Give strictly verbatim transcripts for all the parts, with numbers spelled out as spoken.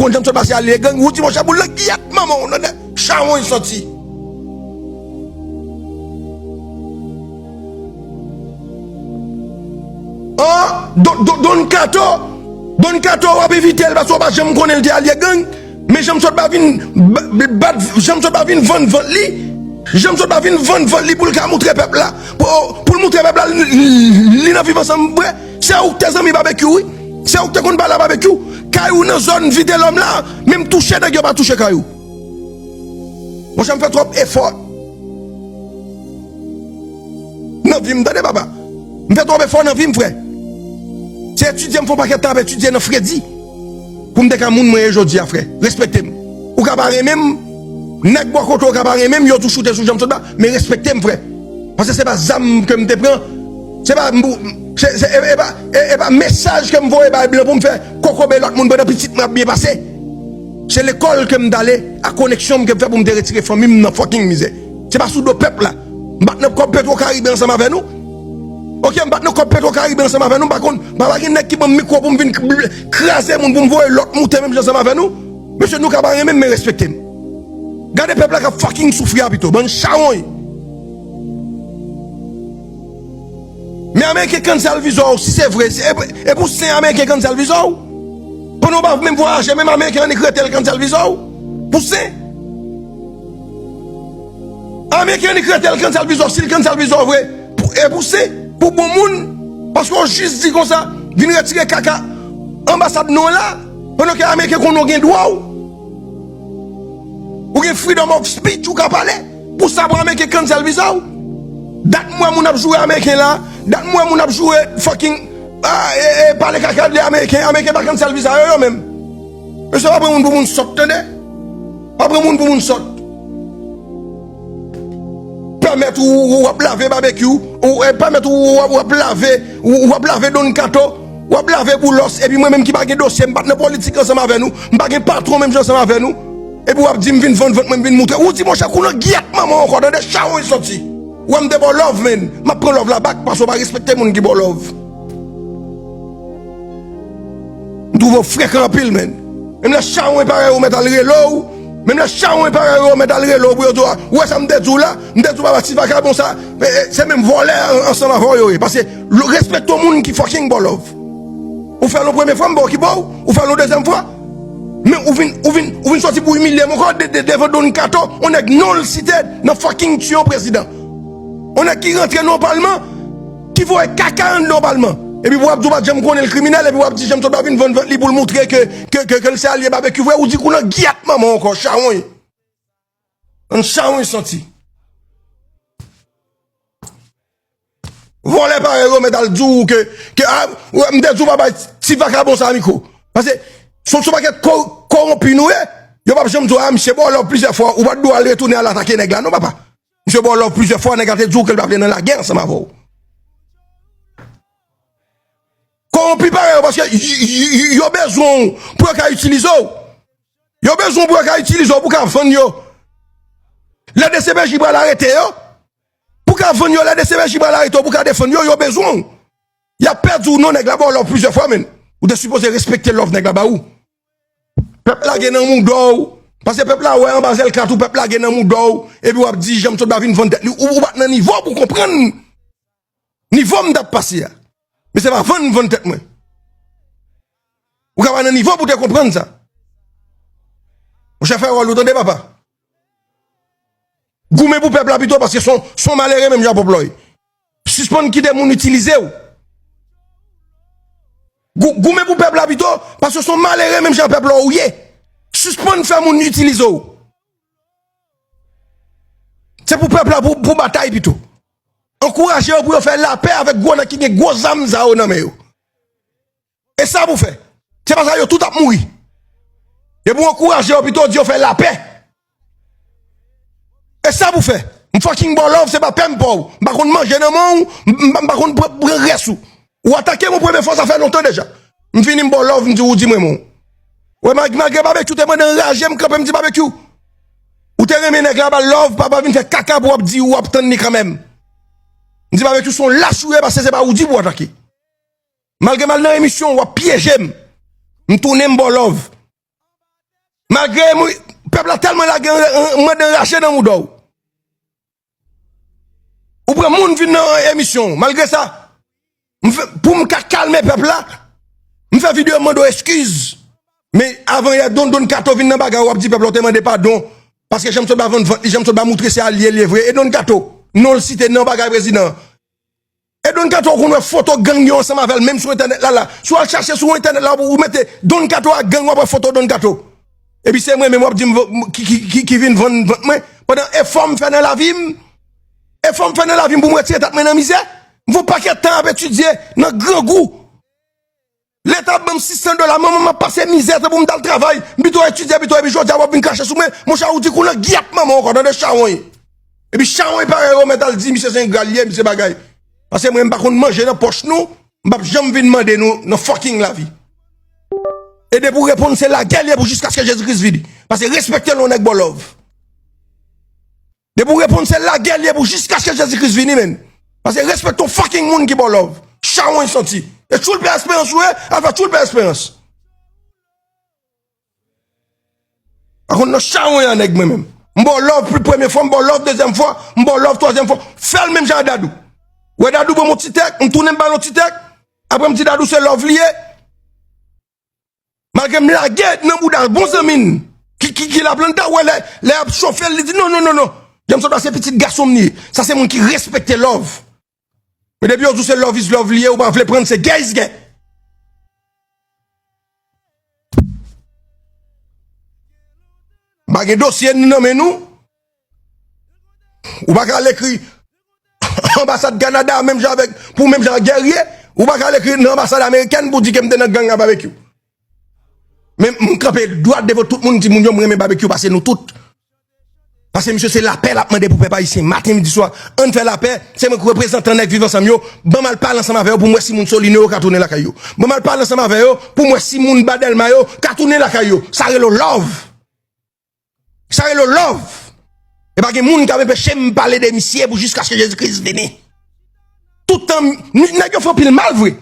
Konn janm sot pase alye gang, ou di monchè boul nan giyèt manman w nan nè chawony santi. An, Don, Don, Don Kato, Don Kato w ap evite l paske w pa janm konnen l te alye gang, men janm sot pa vin ba- ba- bat, janm sot pa vin vann vant li, janm sot pa vin vann vant li pou l ka moutre pèp la, pou, pou l moutre pèp la li, li, li nan viv ansanm vre. Se ou k te zanmi Babekyou wi. Se ou k te konn pale a Babekyou. Kay ou nan zòn Vitelòm la, menm touche nèg yo pa touche kay ou. Monchè, m fè twòp efò nan vi m, tande papa. M fè twòp efò nan vi m, frè. Se etidye m fè yon pakèt tan ap etidye nan fredi pou m te ka moun mwen ye jodi a, frè. Respekte m. Ou ka pa renmen m, nèg bò kote w ka pa renmen m, yo tou choute sou janm sot la, men respekte m, frè. Paske se pa zam ke m te pran, se pa, se, se, e, e pa, e, e pa mesaj ke m voye bay blan pou m fè kokobe lòt moun pandan pitit mwen ap byen pase. Se lekòl ke m t ale, ak koneksyon m ke m fè pou m te retire fanmi m nan fucking mizè. Se pa sou do pèp la. M pa t nan kòb Petro Karibe ansanm avè nou. Oke, m pa t nan kòb Petro Karibe ansanm avè nou, m pa konn, pa, pa gen nèg ki ban m mikwo pou m vin k- kraze moun, pou m voye lòt moute menm jan ansanm avè nou. Mesye, nou ka pa renmen m, men respekte m. Gade pèp la k ap fucking soufri a pito, bann chawony. Men Ameriken cancel viza w, si se vre, se, e, e pou sen Ameriken cancel viza w? Pandan w pa menm vwayaje, menm Ameriken annik rete l cancel viza w? Pou sen? Ameriken annik rete l cancel viza w, si l cancel viza w vre, pou, e pou sen? Pou bon moun? Paske w jis di konsa, vin retire kaka anbasad nou an la, pandan ke Ameriken konnen w gen dwa w. Ou gen freedom of speech, ou ka pale. Pou sa pou Ameriken cancel viza w? Dat m wè moun ap joure Ameriken la, dat m wè moun ap joure fucking, ah, e, e, pale kaka de Ameriken, Ameriken pa cancel viza yo, yo menm. Mesye, pa pran moun pou moun sòt, tande? Pa pran moun pou moun sòt. Pèmèt ou, ou, w ap lave Babekyou, ou, e, pèmèt ou, w ap, w ap lave, ou, w ap lave Don Kato, w ap lave Boulos, epi mwen menm ki pa gen dosye, m pa t nan politik ansanm avè nou, m pa gen patwon menm jan ansanm avè nou, epi w ap di m vin vann vant mwen, m vin moutre. Ou di monchè kou nan giyèt manman w ankò, tande chawony santi. Ou wè m te ba w love, men m ap pran love la back, paske w pa respekte moun ki ba w love. M twouve w frekan anpil, men. Menm lè chawony parèy ou mèt al rele w, menm lè chawony parèy ou mèt al rele w pou yo di w, ou wè sa m te di w la, m te di w papa ti vakabon sa, e, e, se menm vòlè an- ansanm avè w yo ye. Paske lo- respekte yon moun ki fucking ba w love. Ou fè l yon premye fwa, m pa okipe w, ou fè l yon dezyèm fwa. Men ou vin, ou vin, ou vin sòti pou imilye m ankò de, de, devan Don Kato, yon nèg non l site nan fucking tiyo prezidan. Yon nèg ki rantre nan palman, ki voye kaka anndan palman. Epi pou w ap di w pa t janm konnen l kriminèl, epi w ap di janm sot pa vin vann vant li pou l moutre ke, ke, ke, ke l se alye Babekyou vre, ou di kou nan giyèt manman w ankò, chawony. Ann chawony santi. Vòlè parèy ou mèt al di w ke, ke, a, m te di w pa bay ti vakabon sa mikwo. Paske, se, se yon pakèt ko- kowonpi nou ye, yo p ap janm di w, a, misye ba w love plizyè fwa, ou pa t dwe al retounen al atake nèg la, non, papa. Misye ba w love plizyè fwa, nèg la te di w ke l pa vle nan lagè ansanm avè w. Kowonpi parèy yo, paske y- y- y- yo bezwen w pou yo ka itilize w. Yo bezwen w pou yo ka itilize w, pou ka vann yo. Lè D C P J pral arete yo, pou ka vann yo, lè D C P J pral arete yo, pou ka defann yo, yo bezwen w. Y ap pèdi w non, nèg la ba w love plizyè fwa, men. Ou te sipoze respekte love nèg la ba ou. Pèp la gen nan mouda w. Paske pèp la wè anba zèl kat ou, pèp la gen nan mouda w. Epi w ap di, janm sot pa vin vann tèt li. Ou, ou pa t nan nivo pou konprann nivo m t ap pase a. Men se pa vann m vann tèt mwen. Ou ka pa nan nivo pou te konprann sa. Monchè, fè wòl ou, tande, papa. Goumen pou pèp la pito, paske se yon, se yon malere menm jan pòp la w ye. Sispann kite moun itilize w. Gou- goumen pou pèp la pito, paske se yon malere menm jan pèp la w ye. Sispann fè moun itilize w. Se pou pèp la pou, pou batay pito. Ankouraje yo pou yo fè lapè avèk gwo nèg ki gen gwo zam sa yo nan men yo. E sa pou fè. Se pa sa, yo tout ap mouri. Depi w ankouraje yo pito, di yo fè lapè. E sa pou fè. M fucking ba w love, se pa pè m pa w. M pa konn manje nan men w, m, m, m pa konn pran, pran rès ou. Ou atake m yon premye fwa, sa fè lontan deja. M vini, m ba w love, m di w, ou di mwen men w. Wè, ma- malgre Babekyou te mande anraje, m kanpe, m di Babekyou, ou te renmen nèg la, ba l love, papa vin fè kaka pou w ap di, w ap tann li kanmenm. M di Babekyou, se yon lach ou ye, paske se pa ou di pou w atake. Malgre m al nan emisyon, w ap pyeje m. M tounen, m ba w love. Malgre mwen, pèp la tèlman lage an, an, mande anraje nan mouda w. Ou pran moun vin nan emisyon w. Malgre sa, m fè, pou m ka kalme pèp la, m fè videyo, m mande w eskiz. Men avan yè, Don Don Kato vin nan bagay, w ap di pèp la w te mande padon. Paske Jean Claude ba vann vant li, Jean Claude ba moutre se alye li ye vre. E Don Kato, non l site nan bagay prezidan. E Don Kato, ou konn wè foto gang yo ansanm avè l, menm sou entènèt la, la. Si w al chache sou entènèt la, ou mete Don Kato ak gang, w ap wè foto Don Kato. Epi se mwen menm w ap di m vo-, m, ki, ki, ki, ki vin vann vant mwen. Pandan efò m fè nan lavi m, efò m fè nan lavi m pou m retire tèt mwen nan mizè. M fè yon pakèt tan ap etidye nan grangou. Leta ap ban m sis san dola, manman m ap pase mizè, tanpou m t al travay, m pito etidye pito, epi jodi a w ap vin krache sou mwen, monchè, ou di kou nan gyèt manman w ankò, tande chawony. Epi chawony parèy ou mèt al di misye se engra l ye, misye bagay. Paske mwen m pa konn manje nan pòch nou, m p ap janm vin mande nou nan fucking lavi. E depi w reponn se lagè l ye pou jiskaske Jezi Kris vini. Paske respekte l yon nèg ba w love. Depi w reponn se lagè l ye pou jiskaske Jezi Kris vini, menn. Paske respekte yon fucking moun ki ba w love. Chawony santi. E tchoul pè esperans ou ye, al fè tchoul pè esperans. Pa konn nan chawony an nèg mwen menm. M ba w love pou premye fwa, m ba w love dezyèm fwa, m ba w love twazyèm fwa. Fè l menm jan a Dadou. Wè Dadou ban m yon ti tèk, m tounen m ba l yon ti tèk. Apre m di Dadou se love li ye. Malgre m lage nan bouda bon zanmi n ki, ki, ki Laplanta, wè lè, lè y ap chofe l, li di non, non, non, non. James Sodra se pitit gason m li ye. Sa se moun ki respekte love. Men depi yo di w se love is love li ye, ou pa vle pran l, se gè is gè. M pa gen dosye n nan men nou. Ou pa ka al ekri anbasad Kanada menm jan avèk, pou menm jan ak Guerrier. Ou pa ka al ekri nan anbasad amerikèn pou di ke m te nan gang ak Babekyou. Men m kanpe dwat devan tout moun, di moun yo m renmen Babekyou pase nou tout. Paske misye se lapè l ap mande pou pèp ayisyen maten, midi, swa. Ann fè lapè, se mwen ki reprezantan nèg Viv Ansanm yo. Ban m al pale ansanm avè yo pou m wè si moun Solino yo ka tounen lakay yo. Ban m al pale ansanm avè yo pou m wè si moun ba Dèlma yo ka tounen lakay yo. Sa rele w love. Sa rele w love. E pa gen moun k ap enpeche m pale de misye pou jiskaske Jezi Kris vini. Tout tan, n-, nèg yo fè anpil mal vre.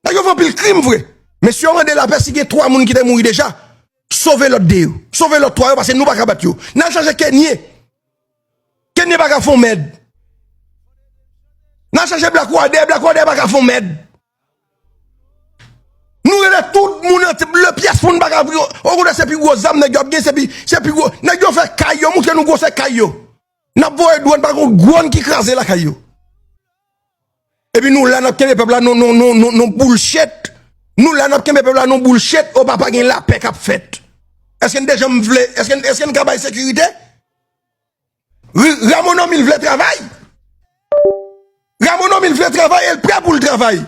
Nèg yo fè anpil krim vre. Men si yo mande lapè, si gen twa moun ki te mouri deja, sove lòt de yo. Sove lòt twa yo, paske nou pa ka bat yo. N al chache Kenye. Kenye pa ka fè yon mèd. N al chache Black Water, Black Water pa ka fè yon mèd. Nou rele tout moun an ti le pyès pou n pa ka vre. Okontrè, se pi gwo zam nèg yo ap gen, se pi, se pi gwo. Nèg yo fè kay yo, montre nou gwosè kay yo. N ap voye dwòn, pa gon dwòn ki kraze lakay yo. Epi nou la, n ap kenbe pèp la, non, non, non, non, non, bullshit. Nou la, n ap kenbe pèp la, non, bullshit. O papa, gen lapè k ap fèt. Èske n te janm vle, èske, èske n ka bay sekirite? Ri-, Rameau Normil vle travay. Rameau Normil vle travay e l prè pou l travay.